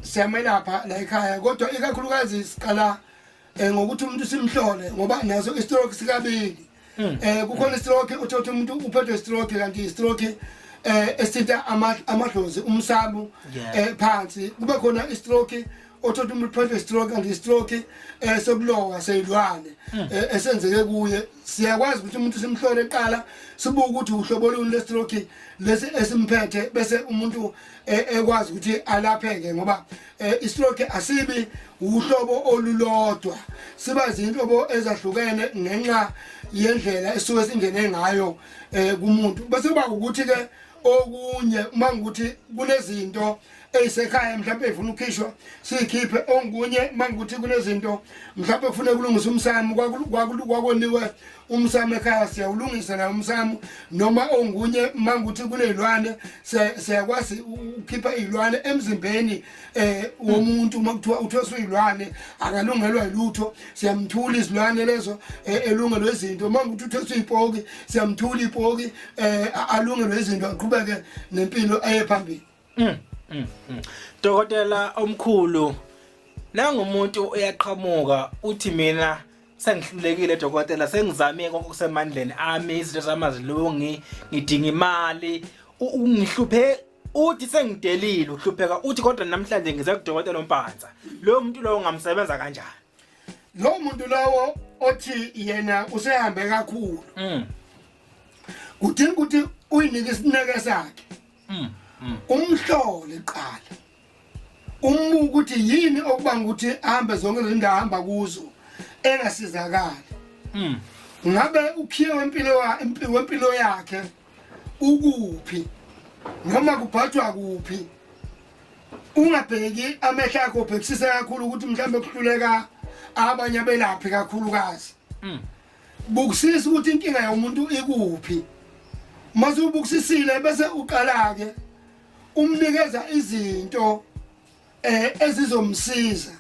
Siyamelapha la ekhaya, kodwa ikakhulukazi siqala ngokuthi umuntu simhlole, ngoba naso istroke sikabili. Kukhona istroke uthothi umuntu uphethwe stroke, kanti istroke esithinta amadlozi, umsamo phansi. Kube khona istroke othothi umuntu uphethwe stroke, kanti istroke sokulowa seyilwane esenzeke kuye. Siyakwazi ukuthi umuntu simhlole eqala, sibuke ukuthi uhlobo luni lestroke lesi esimphethe, bese umuntu ekwazi ukuthi alapheke, ngoba istroke asibi uhlobo olulodwa, siba izinhlobo ezahlukene ngenxa yendlela esuke singene ngayo kumuntu. Bese kuba ukuthi ke okunye, uma ngukuthi kunezinto eyisekhaya mhlawumbe efuna ukukhishwa, siyikhiphe. Ongunye, uma ngukuthi kunezinto mhlawumbe kufuneka kulungisa umsamo, kwakoniwe umsamo ekhaya, siyawulungisa nawo umsamo. Noma ongunye, uma ngukuthi kuney'lwane, siyakwazi ukukhipha iy'lwane emzimbeni womuntu. Uma kuthiwa uthweswe iy'lwane, akalungelwa yilutho, siyamthula izilwane lezo, elungelwe izinto. Uma ngukuthi uthweswe ipoki, siyamthula ipoki, alungelwe izinto, aqhubeke nempilo eye phambili. Dokotela omkhulu, nangumuntu uyaqhamuka uthi, "Mina sengihlulekile dokotela, sengizame konke okusemandleni ami, izinto zami azilungi, ngidinga imali, ungihluphe." Uthi sengidelile uhlupheka, uthi kodwa namhlanje ngize kudokotela uMpanza. Lo muntu lowo ungamsebenza kanjani? Lo muntu lowo othi yena usehambe kakhulu, kudinga ukuthi uyinike isineke sakhe, umhlole qala, umbuke ukuthi yini okubanga ukuthi ahambe zonke lezi ndawo ahamba kuzo engasizakali. Ngabe ukhiye wempilo yakhe ukuphi, noma kubhajwa kuphi? Ungabheki amehlo akho, ubhekisise kakhulu ukuthi mhlawumbe kuhluleka abanye abelaphi kakhulukazi. Bukusisa ukuthi inkinga yomuntu ikuphi. Mase ubukusisile, bese uqala ke umnikeza izinto ezizomsiza.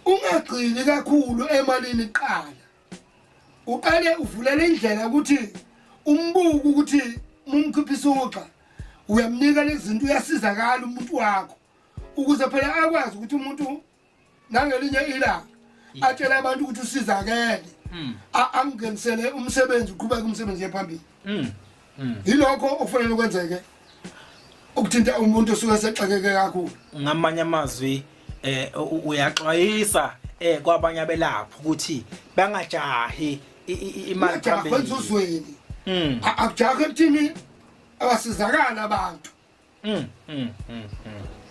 Ungagxili kakhulu emalini qala, uqale uvulele indlela ukuthi umbuku ukuthi mumkhiphisa uxa, uyamnika lezi zinto, uyasizakala umuntu wakho, ukuze phela akwazi ukuthi umuntu nangelinye ilanga atshele abantu ukuthi usizakele, angenisele umsebenzi, uqhubeke umsebenzi yephambili. Yilokho okufanele kwenzeke ukuthinta umuntu osuke sexakeke kakhulu. Ngamanye amazwi uyaxwayisa kwabanye abelaphi ukuthi bangajahi imali Uyajaha phambili. Enzuzweni. Akujahe ekuthini abasizakala abantu.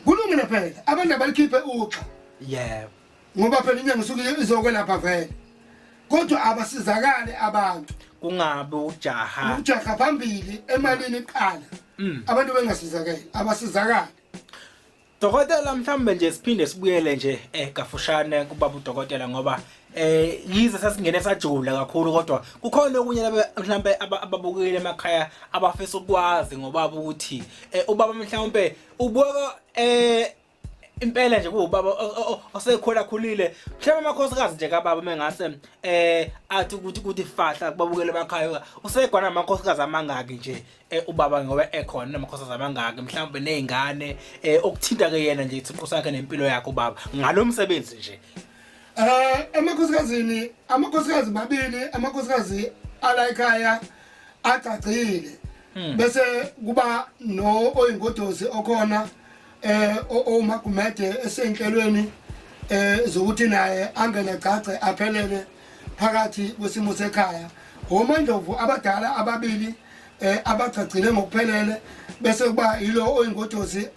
Kulungile phela abantu abalikhiphe uxa, ngoba phela inyanga isuke izokwelapha vele, kodwa abasizakale abantu. Kungabe ujaha. Ujaha phambili emalini iqala, abantu bengasizakele, abasizakale. Dokotela, mhlawumbe nje siphinde sibuyele nje kafushane kubaba udokotela, ngoba yize sasingene sajula kakhulu, kodwa kukhona okunye laba mhlawumbe ababukile emakhaya abafisa ukwazi ngobaba, ukuthi ubaba mhlawumbe ubuka impela nje kuwubaba osekhula khulile, mhlawumbe amakhosikazi nje kababa mengase athi ukuthi fahla kubabukele emakhaya, usegwana amakhosikazi amangaki nje ubaba, ngoba ekhona namakhosikazi amangaki, mhlawumbe nezingane, okuthinta ke yena nje isiqu sakhe nempilo yakhe ubaba ngalomsebenzi nje? Emakhosikazi, amakhosikazi mabili, amakhosikazi ala ekhaya agcagcile, bese kuba no oyingodosi okhona oMagumede esenhlelweni zokuthi naye angene gcagce aphelele phakathi kwesimo sekhaya. OMandlovu abadala ababili abagcagcile ngokuphelele, bese kuba yilo oyingodosi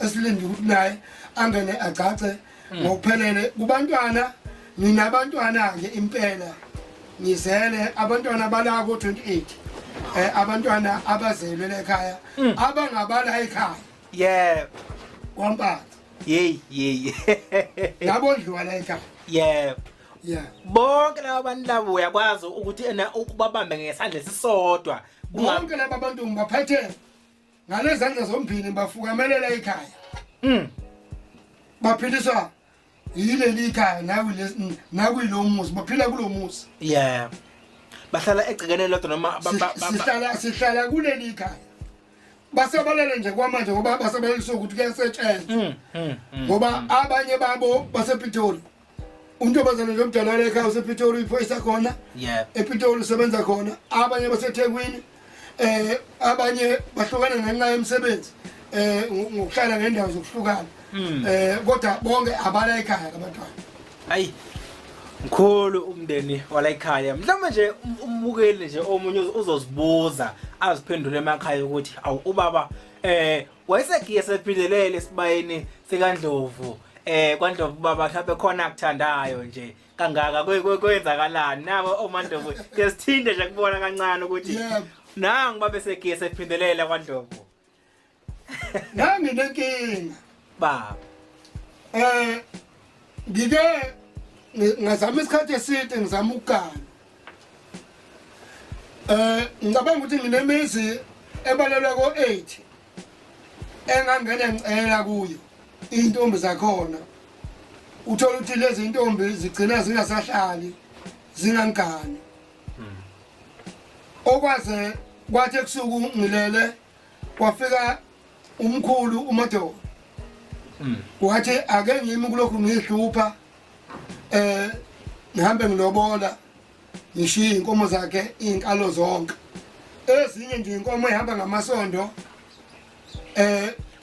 esilinde ukuthi naye angene agcagce ngokuphelele. Kubantwana, nginabantwana ke impela, ngizele abantwana bala ko 28, abantwana abazelwe ekhaya, abangabala ekhaya kwaMpanza. Hey hey. Nabondliwa la ekhaya. Yeah. Bonke laba bantu labo uyakwazi ukuthi ena ukubabambe ngesandla esisodwa? Bonke laba bantu ngibaphethe ngalezandla zombili, bafukamelela ekhaya. Baphiliswa yileli ikhaya nakuyilo muzi, baphila kulo muzi. Yeah, bahlala egcekeni lodwa noma Sihlala kuleli ikhaya. Basabalele nje kwamanje ngoba basabalelisa ukuthi kuyasetshenzwa. Ngoba abanye babo basePitoli. Untombazane nje omdala wale ekhaya usePitoli, uyiphoyisa khona. EPitoli usebenza khona. Abanye baseThekwini. Abanye bahlukana ngenxa yemisebenzi. Ngokuhlala ngendawo zokuhlukana. Kodwa bonke abala ekhaya abantwana. Ayi. Mkhulu umndeni wala ekhaya. Mhlawumbe nje umbukeli nje omunye uzozibuza aziphendule emakhaya ukuthi awu ubaba wayesegiye sephindelele esibayeni sikaNdlovu. KwaNdlovu baba mhlawumbe khona akuthandayo nje kangaka kwenzakalani nabo oMaNdlovu ke sithinte nje kubona kancane ukuthi nangu babe segiye sephindelela kwaNdlovu. Nami nenkinga baba. Ngike ngazama isikhathi eside ngizama ukugana. Ngicabanga ukuthi nginemizi ebalelwa ko-8 engangena ngicela kuyo intombi zakhona. Uthola ukuthi lezi intombi zigcina zingasahlali zingangani. Okwaze kwathi ebusuku ngilele kwafika umkhulu uMadoda. Wathi ake ngimi kulokhu ngihlupha ngihambe ngilobola ngishiye inkomo zakhe izinkalo zonke. Ezinye nje inkomo ehamba ngamasondo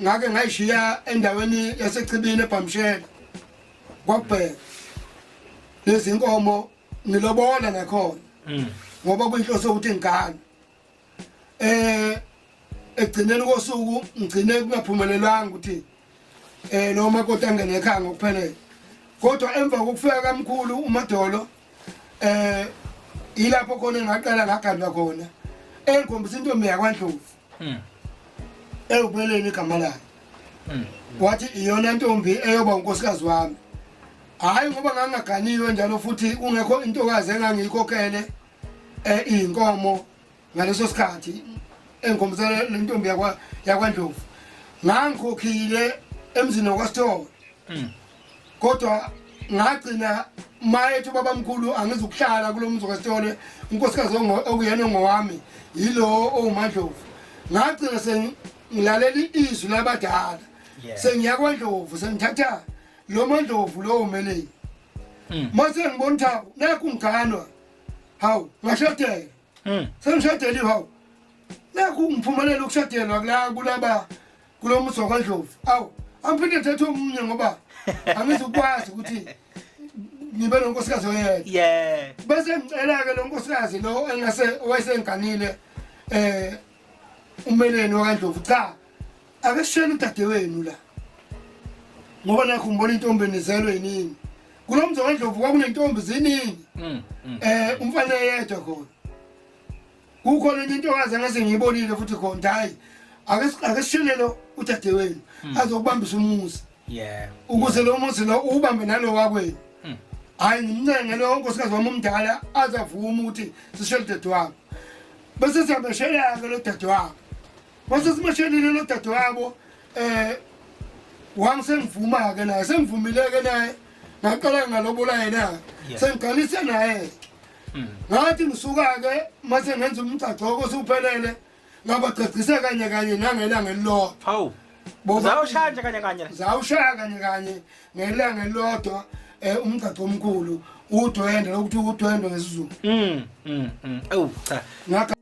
ngake ngayishiya endaweni yaseChibini eBhamshela. Kwabheka lezi inkomo ngilobola nakhona. Ngoba kuyinhloso ukuthi ngigane. Egcineni kosuku ngigcine kungaphumelelanga ukuthi lo makoti angene ekhaya ngokuphelele. Kodwa emva kokufika kamkhulu uMadolo ilapho khona engaqala ngagandwa khona engikhombisa intombi yakwaNdlovu. Ewubeleni igama layo. Wathi iyona ntombi eyoba unkosikazi wami. Hayi ngoba ngangaganiwe njalo futhi kungekho intokazi engangiyikhokhele inkomo ngaleso sikhathi engikhombisela le ntombi yakwaNdlovu. Ngangikhokhile emzini wakwaSithole. Kodwa ngagcina mayethi babamkhulu angizukuhlala kulo mzi wakwaSithole, unkosikazi okuyena ongowami yilo owuMandlovu. Ngagcina sengilalela izwi labadala. Sengiya kwaNdlovu sengithatha lo Mandlovu lo umeleni. Mase ngibona ukuthi hawu nakhu ngiganwa. Hawu ngashadela. Sengishadeliwe hawu. Nakhu ngiphumelela ukushadelwa kula kulaba kulo muzi wakwaNdlovu. Awu angiphinde ngithathe omunye ngoba angizukwazi ukuthi ngibe nonkosikazi oyedwa. Bese ngicela ke lo nkosikazi lo engase owayesenganile umeleni wakwaNdlovu, cha ake sishele udadewenu la. Ngoba nakho ngibona intombi enizelwe yiningi. Kulo mzi wakwaNdlovu kwakunentombi ziningi. Umfana eyedwa khona. Kukhona enye intokazi engase ngiyibonile futhi khona hayi ake sishele lo udadewenu azokubambisa umuzi. Ukuze lo muzi lo ubambe nalo wakwenu. Hayi ngimncenge lo nkosikazi wami omdala azavuma ukuthi sishele udadewabo. Bese siyabeshela ke lo dadewabo. Bese simeshelile lo dadewabo wangisengivuma ke naye sengivumile ke naye ngaqala ngalobola yena sengiqalise naye. Ngathi ngisuka ke mase ngenza umgcagco osuphelele ngabagcagcisa kanye kanye nangelanga elilodwa. Hawu. Zawushaya nje kanye kanye. Zawushaya kanye kanye ngelanga elilodwa umgcagco omkhulu udwendwe lokuthi udwendwe ngesiZulu. Awu cha. Ngakho